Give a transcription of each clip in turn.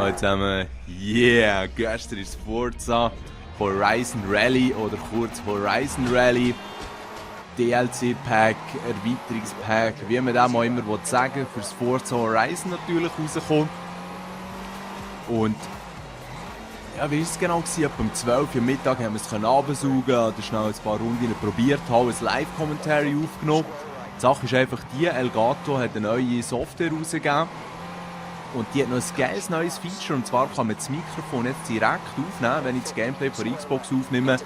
Hallo zusammen, yeah, gestern ist Forza Horizon Rally oder kurz Horizon Rally, DLC-Pack, Erweiterungspack, wie man das mal immer sagen will, fürs Forza Horizon natürlich rausgekommen. Und ja, wie war es genau? Etwa um 12 Uhr Mittag haben wir es absaugen, oder schnell ein paar Runden probiert, haben ein Live-Commentary aufgenommen. Die Sache ist einfach die, Elgato hat eine neue Software rausgegeben. Und die hat noch ein geiles neues Feature, und zwar kann man das Mikrofon jetzt direkt aufnehmen, wenn ich das Gameplay von Xbox aufnehme.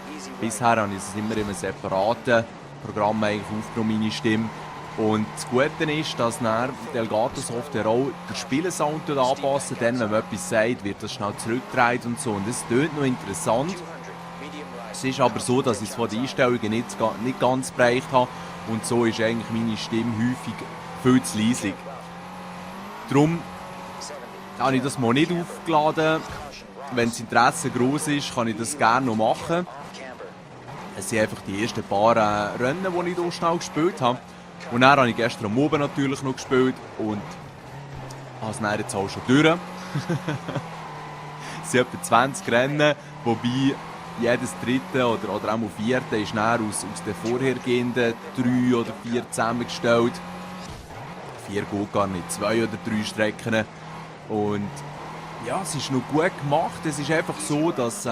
Bisher habe ich es immer in einem separaten Programm aufgenommen, meine Stimme. Und das Gute ist, dass die Elgato-Software auch den Spielesound anpassen. Dann, wenn man etwas sagt, wird das schnell zurückgedreht und so. Und das klingt noch interessant. Es ist aber so, dass ich es von den Einstellungen nicht ganz bereicht habe. Und so ist eigentlich meine Stimme häufig viel zu leisig. Darum habe ich das mal nicht aufgeladen. Wenn das Interesse gross ist, kann ich das gerne noch machen. Es sind einfach die ersten paar Rennen, die ich hier schnell gespielt habe. Und dann habe ich gestern am Abend natürlich noch gespielt und habe es dann jetzt auch schon durch. Es sind etwa 20 Rennen, wobei jedes dritte oder auch vierte ist dann aus den vorhergehenden 3 oder 4 zusammengestellt. 4 geht gar nicht, 2 oder 3 Strecken. Und ja, es ist noch gut gemacht. Es ist einfach so, dass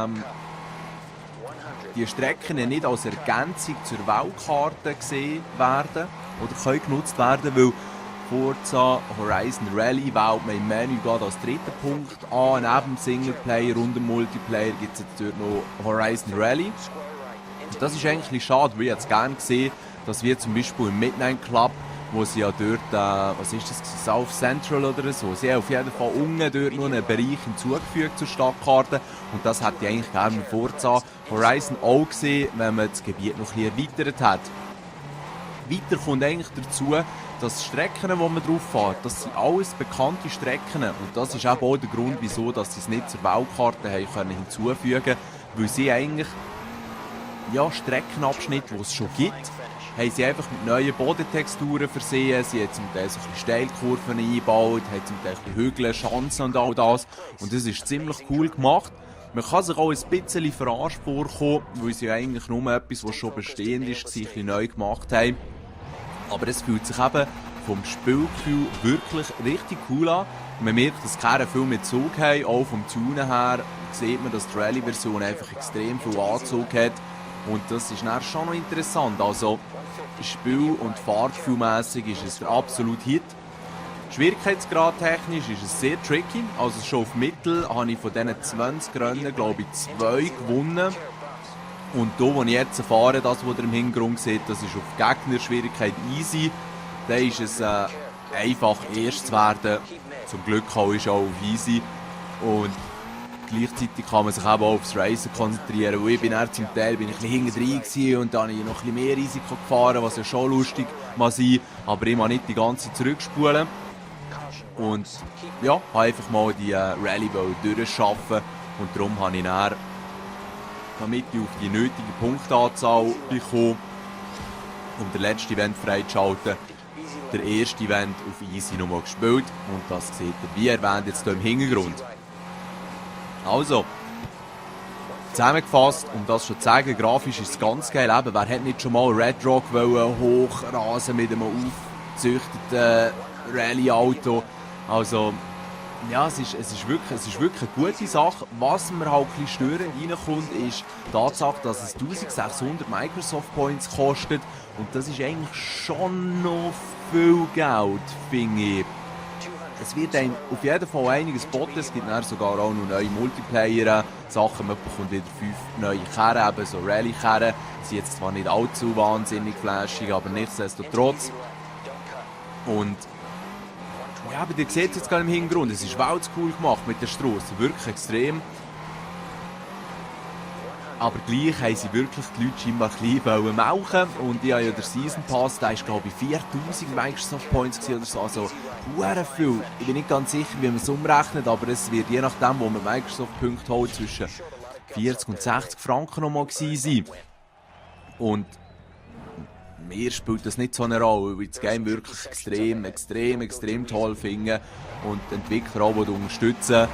die Strecken nicht als Ergänzung zur Weltkarte gesehen werden oder können genutzt werden, weil Forza Horizon Rally wählt man im Menü gerade als dritten Punkt an. Neben dem Singleplayer und dem Multiplayer gibt es jetzt dort noch Horizon Rally. Und das ist eigentlich schade, weil ich jetzt gerne gesehen, dass wir zum Beispiel im Midnight Club, wo sie ja dort, was ist das, South Central oder so, sie haben auf jeden Fall unten dort noch einen Bereich hinzugefügt zur Stadtkarte. Und das hätte ich eigentlich gerne mit Forza Horizon auch gesehen, wenn man das Gebiet noch ein bisschen erweitert hat. Weiter kommt eigentlich dazu, dass die Strecken, die man drauf fährt, das sind alles bekannte Strecken. Und das ist eben auch der Grund, wieso dass sie es nicht zur Weltkarte haben hinzufügen können. Weil sie eigentlich Streckenabschnitte, die es schon gibt, haben sie einfach mit neuen Bodentexturen versehen. Sie haben zum Teil so ein bisschen Steilkurven eingebaut, haben zum Teil ein bisschen Hügel, Schanzen und all das. Und das ist ziemlich cool gemacht. Man kann sich auch ein bisschen verarscht vorkommen, weil sie eigentlich nur etwas, was schon bestehend ist, ein bisschen neu gemacht haben. Aber es fühlt sich eben vom Spielgefühl wirklich richtig cool an. Man merkt, dass die Karren viel mehr Zug haben, auch vom Tunen her sieht man, dass die Rallye-Version einfach extrem viel Anzug hat. Und das ist dann schon noch interessant. Also Spiel- und Fahrgefühlmässig ist es der absolute Hit. Schwierigkeitsgrad technisch ist es sehr tricky. Also schon auf Mittel habe ich von diesen 20 Rennen, glaube ich, 2 gewonnen. Und hier, wo ich jetzt fahre, das, was ihr im Hintergrund seht, das ist auf Gegnerschwierigkeit easy. Dann ist es einfach erst zu werden. Zum Glück ist es auch auf easy. Und gleichzeitig kann man sich eben auch aufs Racen konzentrieren. Weil ich bin zum Teil ein bisschen hinten und dann habe ich noch ein bisschen mehr Risiko gefahren, was ja schon lustig mag sein. Aber ich muss nicht die ganze Zeit zurückspulen. Und ja, habe einfach mal die Rallye durchschaffen. Und darum habe ich dann, damit ich auf die nötige Punktanzahl bekomme, um den letzten Event freizuschalten, der erste Event auf Easy nochmal gespielt. Und das seht ihr, wie erwähnt, jetzt hier im Hintergrund. Also, zusammengefasst, um das schon zu sagen, grafisch ist es ganz geil. Eben, wer hat nicht schon mal Red Rock hochrasen mit einem aufgezüchteten Rallye-Auto? Also, ja, es ist wirklich eine gute Sache. Was mir halt ein bisschen störend reinkommt, ist die Tatsache, dass es 1600 Microsoft Points kostet. Und das ist eigentlich schon noch viel Geld, finde ich. Es wird einem auf jeden Fall einiges geboten. Es gibt dann sogar auch noch neue Multiplayer-Sachen. Man bekommt wieder 5 neue Karren, eben so Rallye-Karren. Sie sind jetzt zwar nicht allzu wahnsinnig flashig, aber nichtsdestotrotz. Und ja, aber ihr seht es jetzt gerade im Hintergrund. Es ist cool gemacht mit der Strasse. Wirklich extrem. Aber gleich haben sie wirklich die Leute scheinbar ein bisschen melken. Und ich habe ja den Season Pass, der ist glaube ich 4000 Microsoft Points oder so. Also sehr viel. Ich bin nicht ganz sicher, wie man es umrechnet, aber es wird je nachdem, wo man Microsoft Punkte holt, zwischen 40 und 60 Franken nochmal gewesen sein. Und mir spielt das nicht so eine Rolle, weil ich das Game wirklich extrem toll finde. Und die Entwickler auch, die unterstützen,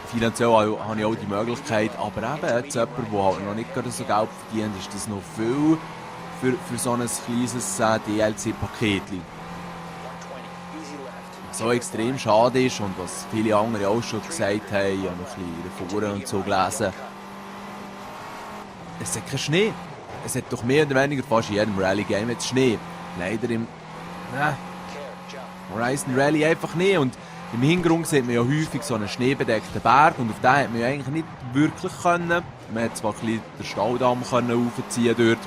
finanziell habe ich auch die Möglichkeit, aber eben jetzt jemand, der halt noch nicht gerade so Geld verdient, ist das noch viel für so ein kleines DLC-Paket. Was so extrem schade ist und was viele andere auch schon gesagt haben, ich habe noch ein bisschen in den Foren und so gelesen, es hat keinen Schnee. Es hat doch mehr oder weniger fast in jedem Rallye-Game jetzt Schnee. Leider im Horizon Rally einfach nicht. Und im Hintergrund sieht man ja häufig so einen schneebedeckten Berg und auf den hat man ja eigentlich nicht wirklich können. Man hat zwar ein bisschen den Staudamm raufziehen dort.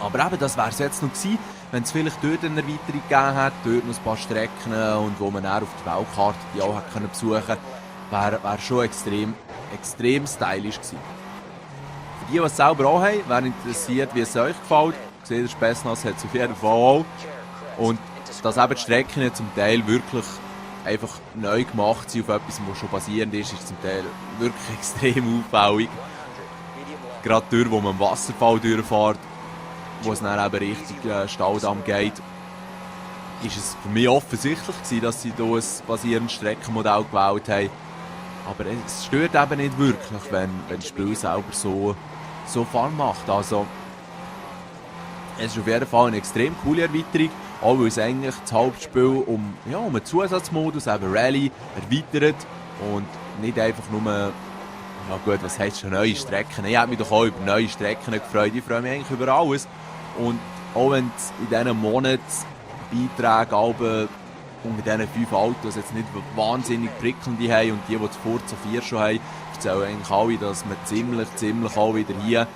Aber eben, das wäre es jetzt noch gewesen, wenn es vielleicht dort eine Erweiterung gegeben hat, dort noch ein paar Strecken und wo man dann auf der Weltkarte die auch hat können besuchen, wäre schon extrem stylisch gewesen. Für die, die es selber auch haben, wäre interessiert, wie es euch gefällt. Ich sehe, der Spessnas hat es auf jeden Fall auch. Und dass eben die Strecken zum Teil wirklich einfach neu gemacht sind auf etwas, was schon basierend ist zum Teil wirklich extrem auffällig. Gerade dort, wo man am Wasserfall durchfährt, wo es dann eben Richtung Staudamm geht, ist es für mich offensichtlich gewesen, dass sie hier ein basierendes Streckenmodell gewählt haben. Aber es stört eben nicht wirklich, wenn das Spiel selber so Fun macht. Also, es ist auf jeden Fall eine extrem coole Erweiterung, auch weil es eigentlich das Hauptspiel um einen Zusatzmodus, eben Rallye, erweitert und nicht einfach nur, ja gut, was heisst schon neue Strecken? Ich habe mich doch auch über neue Strecken gefreut, ich freue mich eigentlich über alles. Und auch wenn es in diesen Monatsbeiträgen unter diesen 5 Autos jetzt nicht wahnsinnig prickelnde haben und die das Forza 4 schon haben, erzählen eigentlich alle, dass man ziemlich auch wieder hier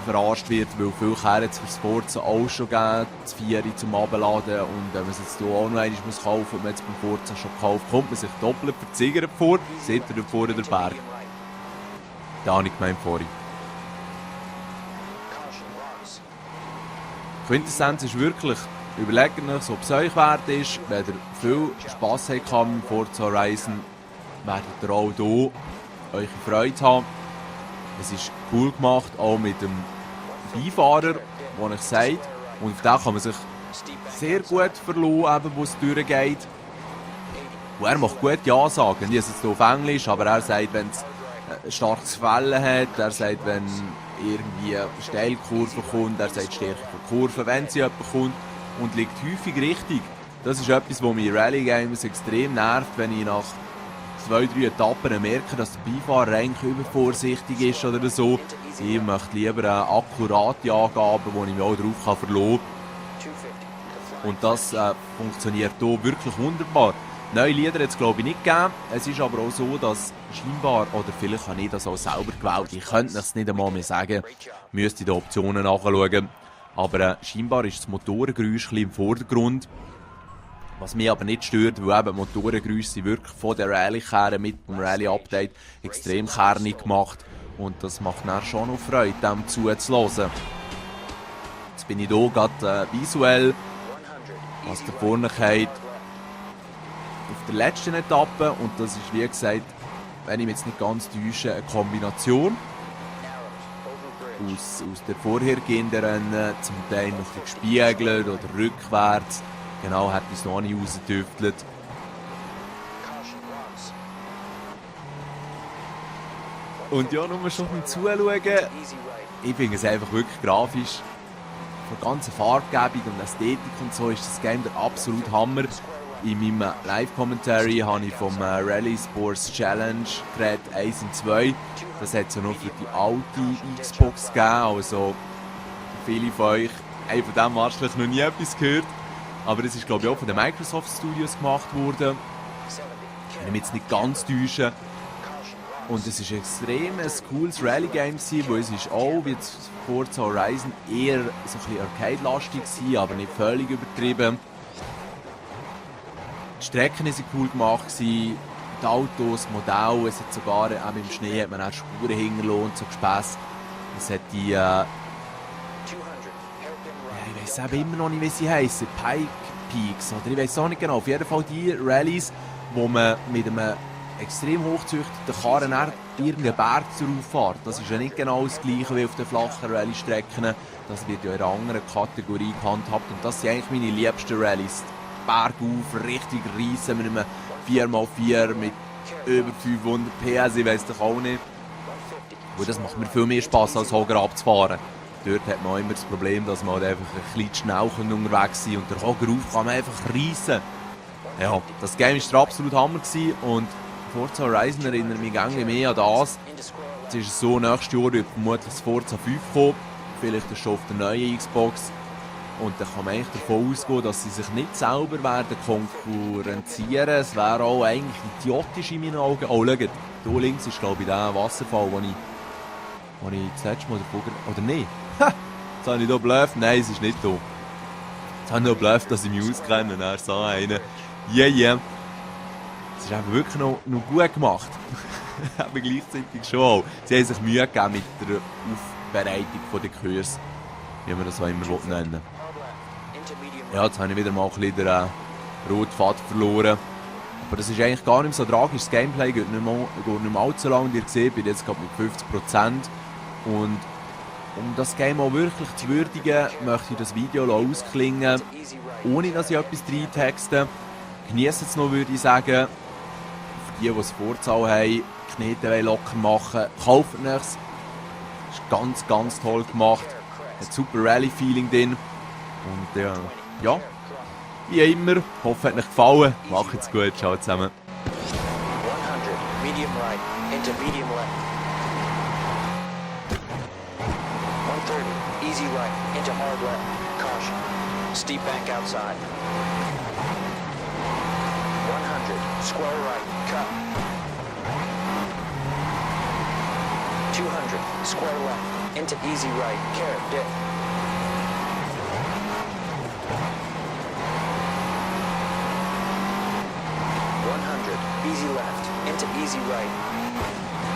verarscht wird, weil viele Kehren jetzt für das Forza auch schon geben, das 4 zum Abladen und wenn man es jetzt hier auch noch einmal kaufen muss, und man jetzt beim Forza schon gekauft, kommt man sich doppelt verziggert vor, seht ihr da vorne den Berg. Da habe ich gemeint vorhin. Quintessenz ist wirklich, überlegt euch, ob es euch wert ist. Wenn ihr viel Spass habt mit Forza Horizon, werdet ihr auch hier eure Freude haben. Es ist cool gemacht, auch mit dem Beifahrer, der euch sagt. Und auf den kann man sich sehr gut verlassen, wo es durchgeht. Und er macht gute Ansagen. Ich ist jetzt hier auf Englisch, aber er sagt, wenn es starkes Fällen hat, er sagt, wenn irgendwie eine Steilkurve kommt, er sagt Stärke von Kurven, wenn sie jemand kommt und liegt häufig richtig. Das ist etwas, was mich in Rallye-Games extrem nervt, wenn ich nach 2-3 Etappen merke, dass der Beifahrer eigentlich übervorsichtig ist oder so. Ich möchte lieber eine akkurate Angabe, wo ich mich auch darauf verlassen kann. Und das funktioniert hier wirklich wunderbar. Neue Lieder hat es glaube ich nicht gegeben. Es ist aber auch so, dass scheinbar, oder vielleicht habe ich das auch selber gewählt, ich könnte es nicht einmal mehr sagen, müsste die Optionen nachschauen. Aber scheinbar ist das Motorengeräusch im Vordergrund. Was mich aber nicht stört, weil eben Motorengeräusche sind wirklich von der Rallye-Kerne mit dem Rallye-Update extrem kernig gemacht. Und das macht dann schon noch Freude, dem zuzuhören. Jetzt bin ich hier gerade visuell, was da vorne geht, auf der letzten Etappe. Und das ist, wie gesagt, wenn ich mich jetzt nicht ganz täusche, eine Kombination aus der vorhergehenden Rennen, zum Teil noch ein bisschen gespiegelt oder rückwärts. Genau, hat es noch nicht rausgetüftelt. Und ja, nur schon beim Zuschauen, ich finde es einfach wirklich grafisch, von der ganzen Farbgebung und Ästhetik und so ist das Game der absolute Hammer. In meinem Live-Commentary habe ich vom Rally Sports Challenge geredet, 1 und 2. Das hat es ja noch für die alte Xbox gegeben, also viele von euch haben von diesem wahrscheinlich noch nie etwas gehört. Aber es ist glaube ich auch von den Microsoft Studios gemacht worden. Ich kann mich jetzt nicht ganz täuschen. Und es war extrem ein cooles Rallye-Game, wo es ist auch, wie das Forza Horizon, eher so ein bisschen arcade-lastig war, aber nicht völlig übertrieben. Die Strecken waren cool gemacht, die Autos, das Modell, es hat sogar auch im Schnee hat man auch Spuren hinterlassen und so Gespäss. Es hat die, ich weiss eben immer noch nicht, wie sie heissen, Pike Peaks, oder ich weiss auch nicht genau, auf jeden Fall die Rallyes, wo man mit einem extrem hochgezüchteten Karren irgendeinen Berg zurauffährt. Das ist ja nicht genau das gleiche wie auf den flachen Rallye-Strecken. Das wird ja in einer anderen Kategorie gehandhabt und das sind eigentlich meine liebsten Rallyes. Bergauf, richtig reissen mit einem 4x4 mit über 500 PS, ich weiss doch auch nicht. Und das macht mir viel mehr Spass, als Hoger abzufahren. Dort hat man auch immer das Problem, dass man halt einfach ein bisschen schnell unterwegs sein kann und der Hoger auf kann man einfach reissen. Ja, das Game war der absolute Hammer und Forza Horizon erinnert mich irgendwie mehr an das. Jetzt ist es so, nächstes Jahr wird vermutlich das Forza 5 kommen, vielleicht ist schon auf der neuen Xbox. Und dann kann man eigentlich davon ausgehen, dass sie sich nicht selber werden konkurrenzieren. Es wäre auch eigentlich idiotisch in meinen Augen. Oh, schaut, hier links ist glaube ich der Wasserfall, wo ich das letzte Mal davor... Oder nicht? Ha! Jetzt habe ich hier blöft. Nein, es ist nicht hier. Jetzt habe ich noch blöft, dass ich mich auskenne. Er sah einen. Yeah. Es ist einfach wirklich noch gut gemacht. Aber gleichzeitig schon auch. Sie haben sich Mühe gegeben mit der Aufbereitung der Kurs, wie man das auch immer nennen will. Ja, jetzt habe ich wieder mal ein bisschen den roten Faden verloren. Aber das ist eigentlich gar nicht so tragisch. Das Gameplay geht nicht mehr allzu lang. Ihr seht, ich bin jetzt gerade mit 50%. Und um das Game auch wirklich zu würdigen, möchte ich das Video ausklingen, ohne dass ich etwas reintexte. Genießt es noch, würde ich sagen. Für die es Vorzahl haben, Knete locker machen, kauft es. Ist ganz toll gemacht. Hat super Rally-Feeling drin. Und ja, wie immer, hoffe, es hat euch gefallen. Macht's gut, ciao zusammen. 100, medium right, into medium left. 130, easy right, into hard left. Caution, steep bank outside. 100, square right, cut. 200, square left, into easy right, carrot dip. 100, easy left, into easy right.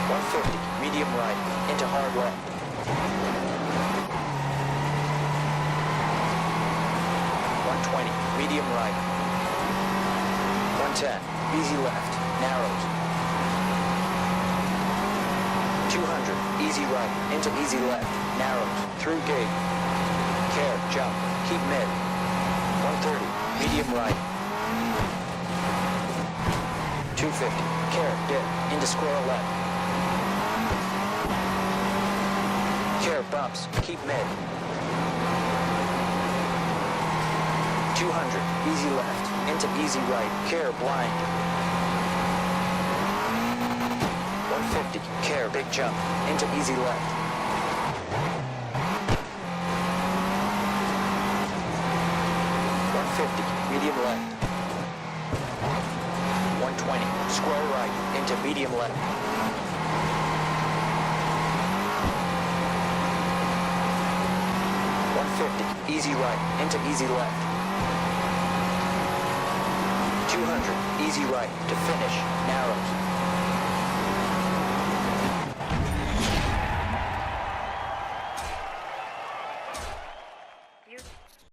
150, medium right, into hard left. 120, medium right. 110, easy left, narrows. 200, easy right, into easy left, narrows, through gate. Care, jump, keep mid. 130, medium right. 250, carrot dip, into square left. Carrot bumps, keep mid. 200, easy left, into easy right, carrot blind. 150, carrot big jump, into easy left. 150, medium left. 120, square right, into medium left. 150, easy right, into easy left. 200, easy right, to finish, narrows.